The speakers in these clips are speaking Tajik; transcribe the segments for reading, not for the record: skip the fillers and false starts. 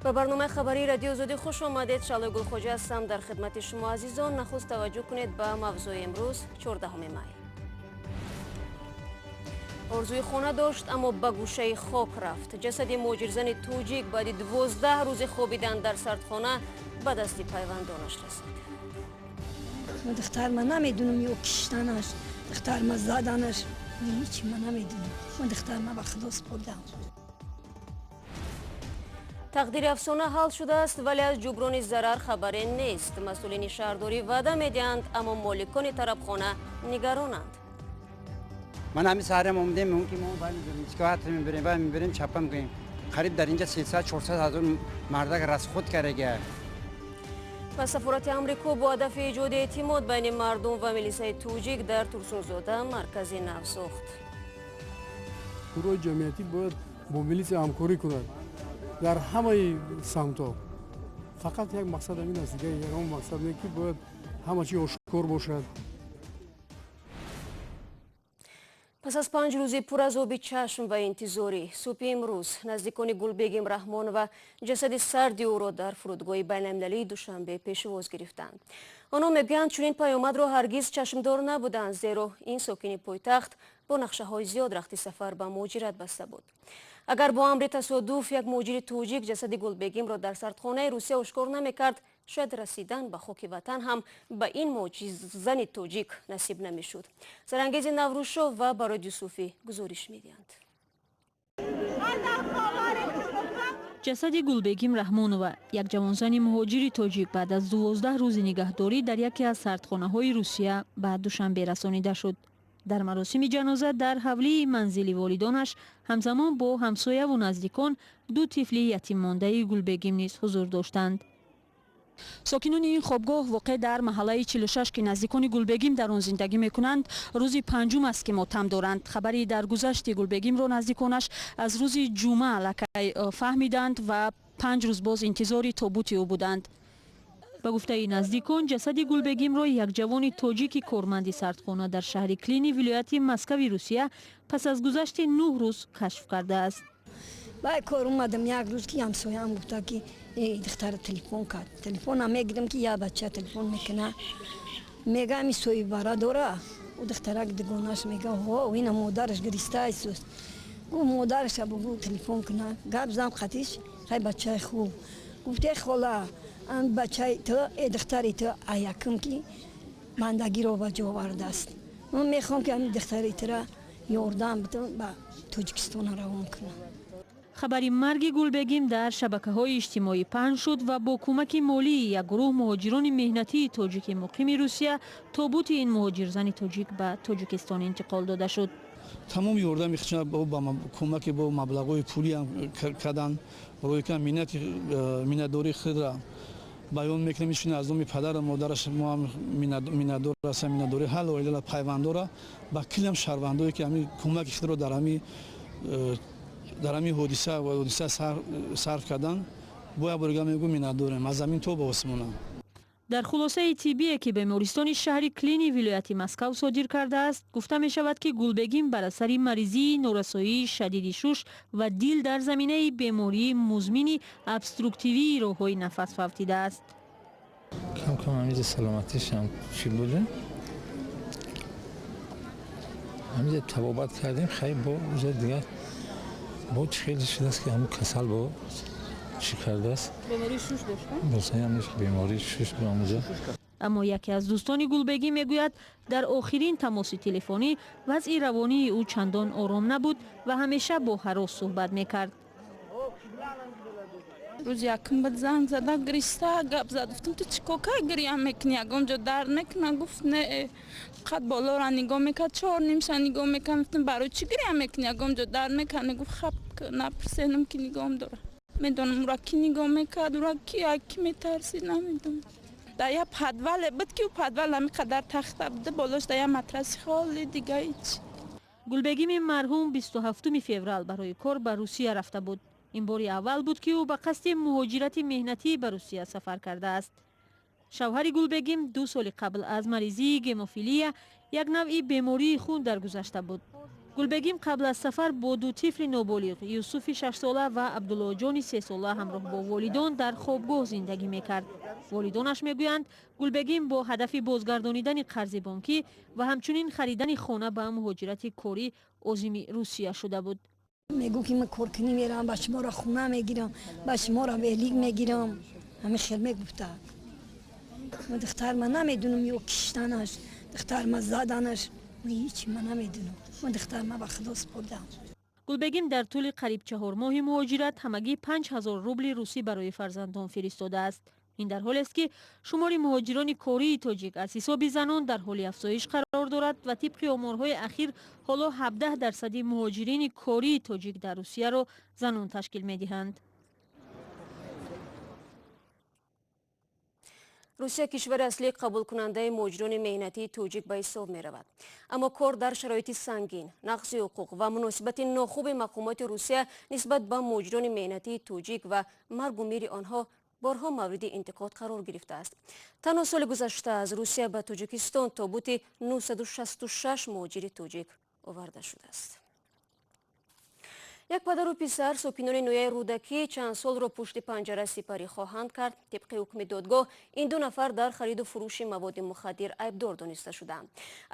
Ба барномаи хабарии Радиои Озодӣ хуш омадед. Шаълои Гулхоҷа ҳастам, дар хидмати шумо азизон. Нахуст таваҷҷӯҳ кунед ба мавзӯи имрӯз, 14 май. Орзуи хона дошт, аммо ба гӯшаи хок рафт. Ҷасади муҳоҷирзани тоҷик баъди 12 рӯзи хобидан дар сардхона ба дасти пайвандонаш расид. Духтар ма намедунам, ё киштанаш, духтар ма заданаш, ҳичи ма намедунам. Ма духтар ма ба Худо супурдам. Тақдири афсона ҳал шудааст, вале аз ҷуброни зарар хабаре нест. Масъулини шаҳрдорӣ ваъда медиҳанд, аммо моликони тарабхона нигаронанд. Ман ҳамин саҳарам омадем, мумкин мо мебарем, мебарем, баъд мебарем, чапа мекунем. Қариб дар инҷа 300 400 ҳазор мардак расход карага. Ва сафорати Амрико бо ҳадафи эҷоди эътимод байни мардум ва милисаи тоҷик дар Турсунзода маркази нав сохт. Гурӯҳи ҷамъиятӣ бояд бо милиция ҳамкорӣ кунад дар ҳамаи самтҳо. Фақат як мақсад ҳамин аст, дигар ягон мақсад не, ки бояд ҳама чи ошкор бошад. Пас аз 5 рӯзи пуразоби чашм ва интизорӣ, субҳи имрӯз наздикони Гулбегим Раҳмонова ҷасади сарди ӯро дар фурудгоҳи байналмилалии Душанбе пешвоз гирифтанд. Онҳо мегӯянд, чунин паёмадро ҳаргиз чашмдор набуданд, зеро ин сокини пойтахт бо нақшаҳои зиёд рахти сафар ба муҳоҷират баста буд. Агар бо амри тасодуф як муҳоҷири тоҷик ҷасади Гулбегимро дар сардхонаи Русия ошкор намекард, шояд расидан ба хоки ватан ҳам ба ин муҳоҷирзани тоҷик насиб намешуд. Сарангези Наврӯзшоҳ ва Бароди Юсуфӣ гузориш медиҳанд. Ҷасади Гулбегим Раҳмонова, як ҷавонзани муҳоҷири тоҷик, баъд аз 12 рӯзи нигаҳдорӣ дар яке аз сардхонаҳои Русия ба Душанбе расонида шуд. Дар маросими ҷаноза дар ҳавлии манзили волидонаш ҳамзамон бо ҳамсояву наздикон ду тифли ятиммондаи Гулбегим низ ҳузур доштанд. Сокинони ин хобгоҳ, воқеъ дар маҳаллаи 46, ки наздикони Гулбегим дар он зиндагӣ мекунанд, рӯзи панҷум аст, ки мотам доранд. Хабари даргузашти Гулбегимро наздиконаш аз рӯзи ҷумъа аллакай фаҳмиданд ва 5 рӯз боз интизори тобути ӯ буданд. Ба гуфтаи наздикон, ҷасади Гулбегимро як ҷавони тоҷики корманди сардхона дар шаҳри Клини вилояти Москави Русия пас аз гузашти 9 рӯз кашф кардааст. Баъд кор омадам як рӯз, ки ҳамсояам гуфта, ки духтара телефон кард. Телефонам мегирам, ки як бача телефон мекуна, мега, ами соҳиббара дора. Ӯ духтарак дугонаш мега, ҳо, ина модараш гиристаисуст. Гуфт, модараша бугу, телефон куна. Гап зам қатиш, хай, бачаи хуб. Гуфте, хола, ан бачаи ту, э духтари ту аякум ки бандагиро ба ҷо овардааст. Ман мехоҳам, ки ами духтари тура ёрдам бидам, ба Тоҷикистона равон кунам. Хабари марги Гулбегим дар шабакаҳои иҷтимоӣ паҳн шуд ва бо кӯмаки молии як гурӯҳ муҳоҷирони меҳнатии тоҷики муқими Русия тобути ин муҳоҷирзани тоҷик ба Тоҷикистон интиқол дода шуд. Тамоми ёрдами худшона ба кӯмаки бо маблағҳои пулиам карданд. Рои ка миннатдории худра баён мекунем. Инчунин аз номи падару модараш мо ҳам миннатдор ҳастем, миннатдории ҳал оилала пайвандора ба килам шаҳрвандое, ки ҳамин кӯмаки худро дар ҳамин ҳодиса ва ҳодиса сарф кардан. Бо як борига мегӯм, миннатдорем аз замин то ба осмона. Дар хулосаи тиббие, ки бемористони шаҳри Клини вилояти Москав содир кардааст, гуфта мешавад, ки Гулбегим бар асари маризии норасоии шадиди шуш ва дил дар заминаи бемории музмини обструктивии роҳҳои нафас фавтидааст. Кам кам ҳамиҷа саломатишам чӣ буда, ҳамиҷа табобат кардем. Хай, бо уҷа дигар бо чӣ хеле шудааст, ки ҳамун касал бо чӣ кардааст. Бемории шуш ҳамуҷа. Аммо яке аз дӯстони Гулбегим мегӯяд, дар охирин тамоси телефонӣ вазъи равонии ӯ чандон ором набуд ва ҳамеша бо ҳарос суҳбат мекард. Рӯзи якум бад занг зада, гириста гап зад. Гуфтам, ту чӣ кока гиря мекунӣ, ягон ҷо дард мекуна? Гуфт, не, фақат болоро нигоҳ мекард, чор нимша нигоҳ мекард. Гуфтам, барои чӣ гиря мекунӣ, ягон ҷо дард мекард? Гуфт, хаб, напурсенам, ки нигоҳам дора. Медонам, ура кӣ нигоҳ мекард, ура ки ки метарсид, намедонам. Дар як подвале буд, ки ӯ подвал ҳами қадар тахта буда, болош дар як матраси холи, дига ҳеч. Гулбегими марҳум 27 феврал барои кор ба Русия рафта буд. Ин бори аввал буд, ки ӯ ба қасди муҳоҷирати меҳнатӣ ба Русия сафар кардааст. Шавҳари Гулбегим 2 соли қабл аз маризии гемофилия, як навъи бемории хун, даргузашта буд. Гулбегим қабл аз сафар бо ду тифли ноболиғ Юсуфи 6-сола ва Абдуллоҷони 3-сола ҳамроҳ бо волидон дар хобгоҳ зиндагӣ мекард. Волидонаш мегӯянд, Гулбегим бо ҳадафи бозгардонидани қарзи бонкӣ ва ҳамчунин харидани хона ба муҳоҷирати корӣ озими Русия шуда буд. Мегӯ ки ман коркунӣ мерам, ба шуморо хона мегирам, ба шуморо велик мегирам. Ҳамин хел мегуфта. Ман духтар ман намедунам ё киштанаш, духтар ман заданаш, ман ҳеҷ ман намедунам. Ман духтар ман ба Худо супурдам. Гулбегим дар тӯли қариб 4 моҳи муҳоҷират ҳамагӣ 5000 рубли русӣ барои фарзандон фиристодааст. Ин дар ҳолест ки шумори муҳоҷирони кории тоҷик аз ҳисоби занон дар ҳоли афзоиш қарор дорад ва тибқи оморҳои ахир ҳоло 17% муҳоҷирини кории тоҷик дар Русияро занон ташкил медиҳанд. Русия кишвари аслии қабулкунандаи муҳоҷирони меҳнатии тоҷик ба ҳисоб меравад. Аммо кор дар шароити сангин, нақзи ҳуқуқ ва муносибати нохуби мақомоти Русия нисбат ба муҳоҷирони меҳнатии тоҷик ва маргу мири онҳо борҳо мавриди интиқод қарор гирифтааст. Танҳо соли гузашта аз Русия ба Тоҷикистон тобути 966 муҳоҷири тоҷик оварда шудааст. Як падару писар сокинони ноҳияи Рӯдакӣ чанд солро пушти панҷара сипарӣ хоҳанд кард. Тибқи ҳукми додгоҳ ин ду нафар дар хариду фурӯши маводи мухаддир айбдор дониста шуданд.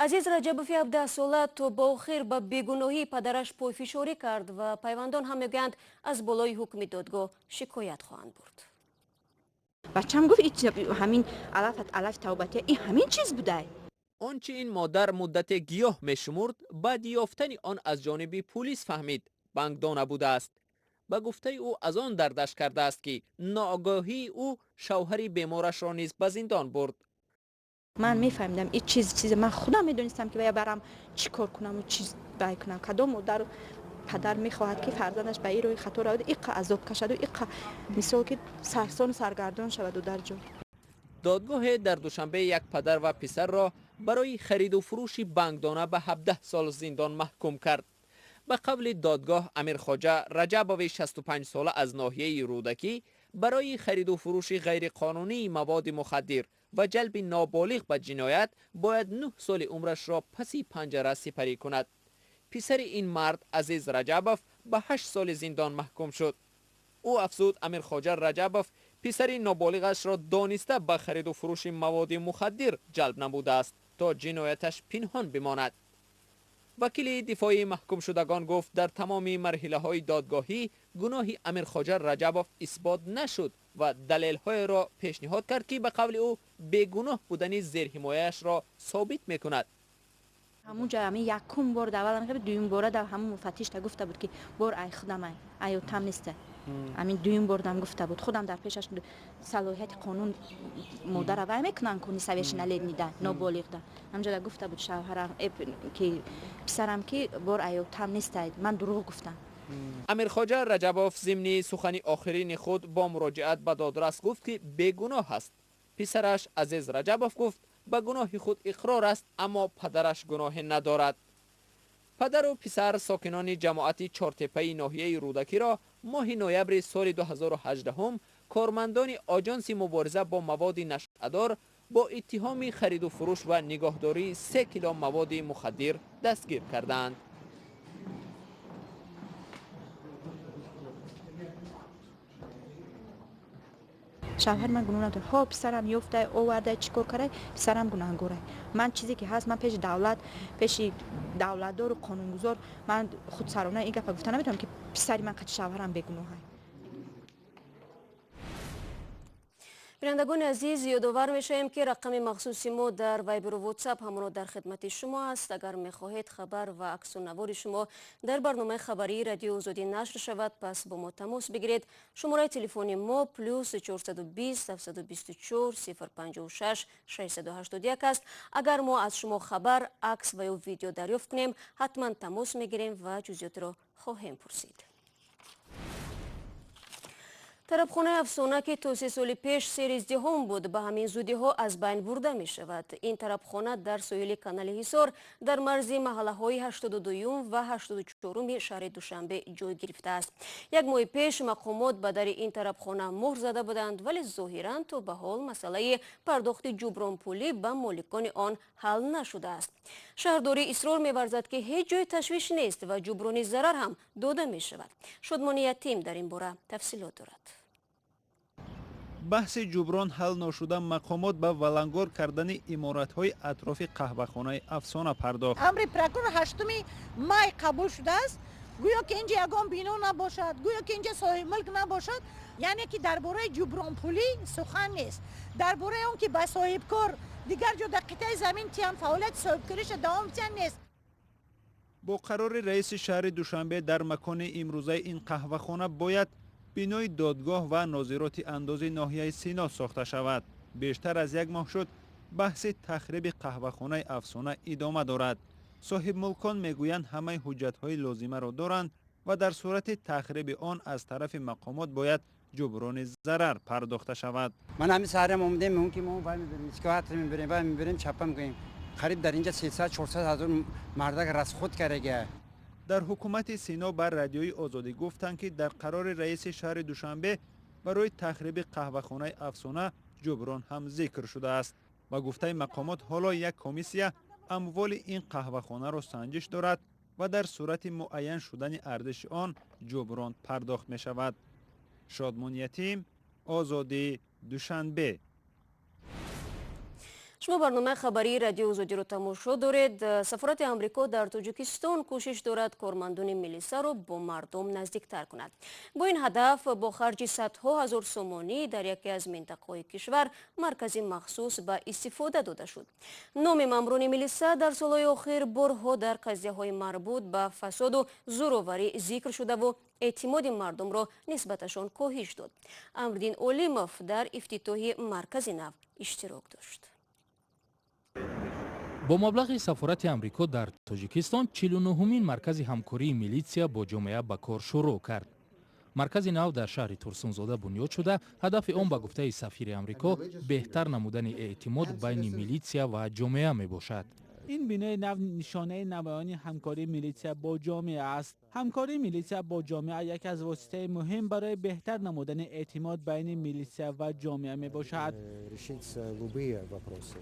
Азиз Раҷабови 17-сола то ба охир ба бегуноҳии падараш пойфишорӣ кард ва пайвандон ҳам мегӯянд аз болои ҳукми додгоҳ шикоят хоҳанд бурд. Бачам гуфт ҳамин алафат алаф тавбатия ин ҳамин чиз будай. Он чи ин модар муддате гиёҳ мешумурд, баъди ёфтани он аз ҷониби пулис фаҳмид банкдона будааст. Ба гуфтаи ӯ аз он дардаш кардааст ки ноогоҳии ӯ шавҳари беморашро низ ба зиндон бурд. Ман мефаҳмидам ин чиз чизе ман худам медонистам ки бая барам чӣ кор кунаму чиз бай кунам. Кадом модару падар мехоҳад ки фарзандаш ба ин роҳи хато равад, иққа азоб кашаду иққа мисол ки сарсону саргардон шаваду дар ҷо. Додгоҳе дар Душанбе як падар ва писарро барои хариду фурӯши банкдона ба 17 сол зиндон маҳкум кард. Ба қавли додгоҳ Амирхоҷа Раҷабови 65-сола аз ноҳияи Рӯдакӣ барои хариду фурӯши ғайриқонунии маводи мухаддир ва ҷалби ноболиғ ба ҷиноят бояд 9 соли умрашро паси панҷара сипарӣ кунад. Писари ин мард Азиз Раҷабов ба 8 соли зиндон маҳкум шуд. Ӯ афзуд Амирхоҷа Раҷабов писари ноболиғашро дониста ба хариду фурӯши маводи мухаддир ҷалб намудааст то ҷинояташ пинҳон бимонад. Вакили дифоии маҳкумшудагон гуфт дар тамоми марҳилаҳои додгоҳӣ гуноҳи Амирхоҷа Раҷабов исбот нашуд ва далелҳоеро пешниҳод кард ки ба қавли ӯ бегуноҳ будани зерҳимояашро собит мекунад. Ҳамунҷа ҳамин якум бор даъват накард, дуюм бора дар ҳамун муфаттишта гуфта буд ки бор ай худам ай, ай там неста. Ҳамин дуюм бор дам гуфта буд. Худам дар пешаш салоҳияти қонун модара вай мекунанд ку несовершеннолетний да, ноболиғ да. Ҳамҷода гуфта буд шавҳарам ки писарам ки бор ай там неста, ман дурӯғ гуфтам. Амирхоҷа Раҷабов зимни сухани охирини худ бо муроҷиат ба додрас гуфт ки бегуноҳ аст. Писараш Азиз Раҷабов гуфт ба гуноҳи худ иқрор аст, аммо падараш гуноҳе надорад. Падару писар сокинони ҷамоати Чортепаи ноҳияи Рӯдакиро моҳи ноябри соли 2018 кормандони оҷонси мубориза бо маводи нашъадор бо иттиҳоми хариду фурӯш ва нигоҳдории 3 кило маводи мухаддир дастгир карданд. Шавҳар ман гуноҳ надорад. Ҳо писарам ёфтай, овардай, чӣ кор кардай, писарам гунаҳгорай. Ман чизе ки ҳаст, ман пеши давлат, пеши давлатдору қонунгузор ман худсарона ин гапа гуфта наметавонам ки писари ман қати шавҳарам бегуноҳай. Бинандагони азиз, ёдовар мешавем ки рақами махсуси мо дар Вайберу Ватсап ҳамоно дар хидмати шумо аст. Агар мехоҳед хабар ва аксу навори шумо дар барномаи хабарии Радиои Озодӣ нашр шавад, пас бо мо тамос бигиред. Шумораи телефони мо плюс 420 724 056 681 аст. Агар мо аз шумо хабар, акс ва ё видео дарёфт кунем, ҳатман тамос мегирем ва ҷузъиётро хоҳем пурсид. Тарабхонаи Афсона, ки то 3 соли пеш сериздиҳом буд, ба ҳамин зудиҳо аз байн бурда мешавад. Ин тарабхона дар соҳили канали Ҳисор, дар марзи маҳаллаҳои 82-юм ва 84-уми шаҳри Душанбе ҷой гирифтааст. Як моҳи пеш мақомот ба дари ин тарабхона муҳр зада буданд, вале зоҳиран то ба ҳол масъалаи пардохти ҷубронпулӣ ба моликони он ҳал нашудааст. Шаҳрдорӣ исрор меварзад, ки ҳеҷ ҷои ташвиш нест ва ҷуброни зарар ҳам дода мешавад. Шодмони Ятим дар ин бора тафсилот дорад. Баҳси ҷуброн ҳал ношуда, мақомот ба валангор кардани иморатҳои атрофи қаҳвахонаи Афсона пардохт. Амри прокурор 8 май қабул шудааст. Гӯё ки инҷа ягон бино набошад, гӯё ки инҷа соҳибмулк набошад. Яъне ки дар бораи ҷубронпулӣ сухан нест, дар бораи он ки ба соҳибкор дигар ҷо дар қитъаи замин тиям, фаъолияти соҳибкориша давом тиям, нест. Бо қарори раиси шаҳри Душанбе, дар макони имрӯзаи ин қаҳвахона бояд бинои додгоҳ ва нозироти андози ноҳияи Сино сохта шавад. Бештар аз як моҳ шуд, баҳси тахриби қаҳвахонаи Афсона идома дорад. Соҳибмулкон мегӯянд, ҳамаи ҳуҷҷатҳои лозимаро доранд ва дар сурати тахриби он аз тарафи мақомот бояд ҷуброни зарар пардохта шавад. Ман ҳамин саҳарам омадем, мумкин мо вай мебирем, шикоят мебирем, вай мебирем, чапа мекунем. Қариб дар инҷа 300 400 ҳазор мардак расход карага. Дар ҳукумати Сино ба Радиои Озодӣ гуфтанд, ки дар қарори раиси шаҳри Душанбе барои тахриби қаҳвахонаи Афсона ҷуброн ҳам зикр шудааст. Ба гуфтаи мақомот, ҳоло як комиссия амволи ин қаҳвахонаро санҷиш дорад ва дар сурати муайян шудани арзиши он ҷуброн пардохт мешавад. Шодмон Ятим, Озодӣ, Душанбе. Шумо барномаи хабарии Радиои Озодиро тамошо доред. Сафорати Амрико дар Тоҷикистон кӯшиш дорад кормандони милисаро бо мардум наздиктар кунад. Бо ин ҳадаф бо харҷи садҳо ҳазор сомонӣ дар яке аз минтақаҳои кишвар маркази махсус ба истифода дода шуд. Номи мамурони милиса дар солҳои охир борҳо дар қазияҳои марбут ба фасоду зӯроварӣ зикр шудаву эътимоди мардумро нисбаташон коҳиш дод. Амриддин Олимов дар ифтитоҳи маркази нав иштирок дошт. Бо маблағи сафорати Амрико дар Тоҷикистон 49-ҳумин маркази ҳамкории милитсия бо ҷомеа ба кор шурӯъ кард. Маркази нав дар шаҳри Турсунзода бунёд шуда, ҳадафи он, ба гуфтаи сафири Амрико, беҳтар намудани эътимод байни милитсия ва ҷомеа мебошад. Ин бинои нав нишонаи намоёни ҳамкории милитсия бо ҷомеа аст. Ҳамкории милитсия бо ҷомеа яке аз воситаи муҳим барои беҳтар намудани эътимод байни милитсия ва ҷомеа мебошад. Любые вопросы.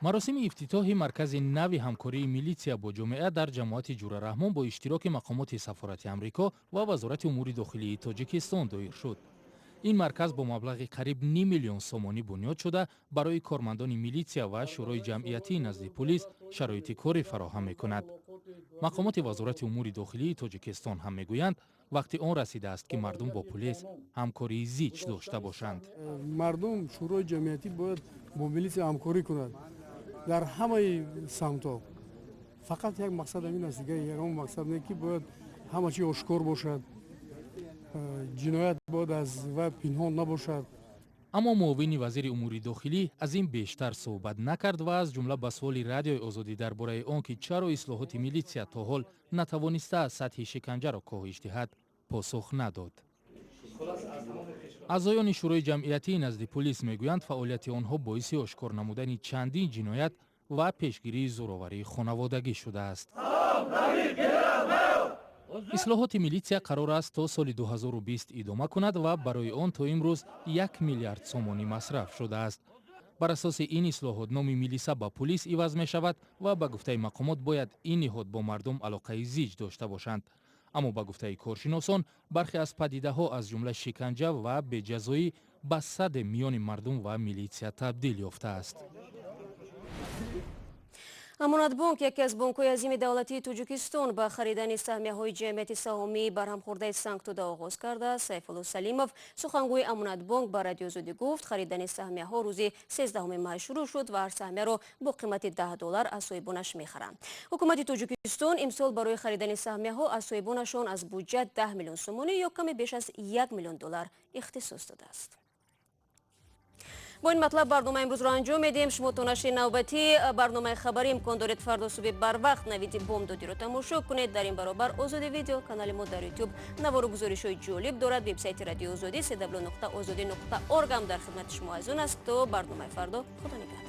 Маросими ифтитоҳи маркази нави ҳамкории милитсия бо ҷомеа дар ҷамоати Ҷуралраҳмон бо иштироки мақомоти сафорати Амрико ва Вазорати умури дохилии Тоҷикистон доир шуд. Ин марказ бо маблағи қариб ним миллион сомонӣ бунёд шуда, барои кормандони милитсия ва шӯрои ҷамъиятии назди пулис шароити корӣ фароҳам мекунад. Мақомоти Вазорати умури дохилии Тоҷикистон ҳам мегӯянд, вақти он расидааст, ки мардум бо пулис ҳамкории зич дошта бошанд. Мардум, шӯрои ҷамъиятӣ бояд бо милитсия ҳамкорӣ кунад дар ҳамаи самтҳо. Фақат як мақсад ҳамин аст, дигар ягон мақсад не, ки бояд ҳама чи ошкор бошад, ҷиноят бояд аз вай пинҳон набошад. Аммо муовини вазири умури дохилӣ аз ин бештар суҳбат накард ва аз ҷумла ба суоли Радиои Озодӣ дар бораи он ки чаро ислоҳоти милитсия то ҳол натавонистааст сатҳи шиканҷаро коҳиш диҳад, посух надод. Аъзоёни шӯрои ҷамъиятии назди пулис мегӯянд, фаъолияти онҳо боиси ошкор намудани чандин ҷиноят ва пешгирии зӯроварии хонаводагӣ шудааст. Ислоҳоти милитсия қарор аст то соли 2020 идома кунад ва барои он то имрӯз 1 миллиард сомонӣ масраф шудааст. Бар асоси ин ислоҳот номи милиса ба пулис иваз мешавад ва ба гуфтаи мақомот бояд ин ниҳод бо мардум алоқаи зич дошта бошанд. Аммо ба гуфтаи коршиносон, бархе аз падидаҳо, аз ҷумла шиканҷа ва беҷазоӣ, ба садде миёни мардум ва милитсия табдил ёфтааст. Амонатбонк, яке аз бонкҳои азими давлатии Тоҷикистон, ба харидани саҳмияҳои ҷамъияти саҳомии барҳамхӯрдаи Сангтуда оғоз кардааст. Сайфулло Салимов, сухангӯи Амонатбонк, ба Радиои Озодӣ гуфт, харидани саҳмияҳо рӯзи 13 май шурӯъ шуд ва ҳар саҳмияро бо қимати 10 доллар аз соҳибонаш мехаранд. Ҳукумати Тоҷикистон имсол барои харидани саҳмияҳо аз соҳибонашон аз буҷа 10 миллион сомонӣ ё каме беш аз 1 миллион доллар ихтисос додааст. Бо ин матлаб барномаи имрӯзро анҷом медиҳем. Шумо то нашри навбатии барномаи хабарӣ имкон доред фардо субҳи барвақт навиди бомдодиро тамошо кунед. Дар ин баробар Озодӣ Видео, канали мо дар Ютуб, навору гузоришҳои ҷолиб дорад. Вебсайти Радиои Озодӣ cw.ozodi.org ҳам дар хидмати шумо азизон аст. То барномаи фардо, худо нигаҳдор.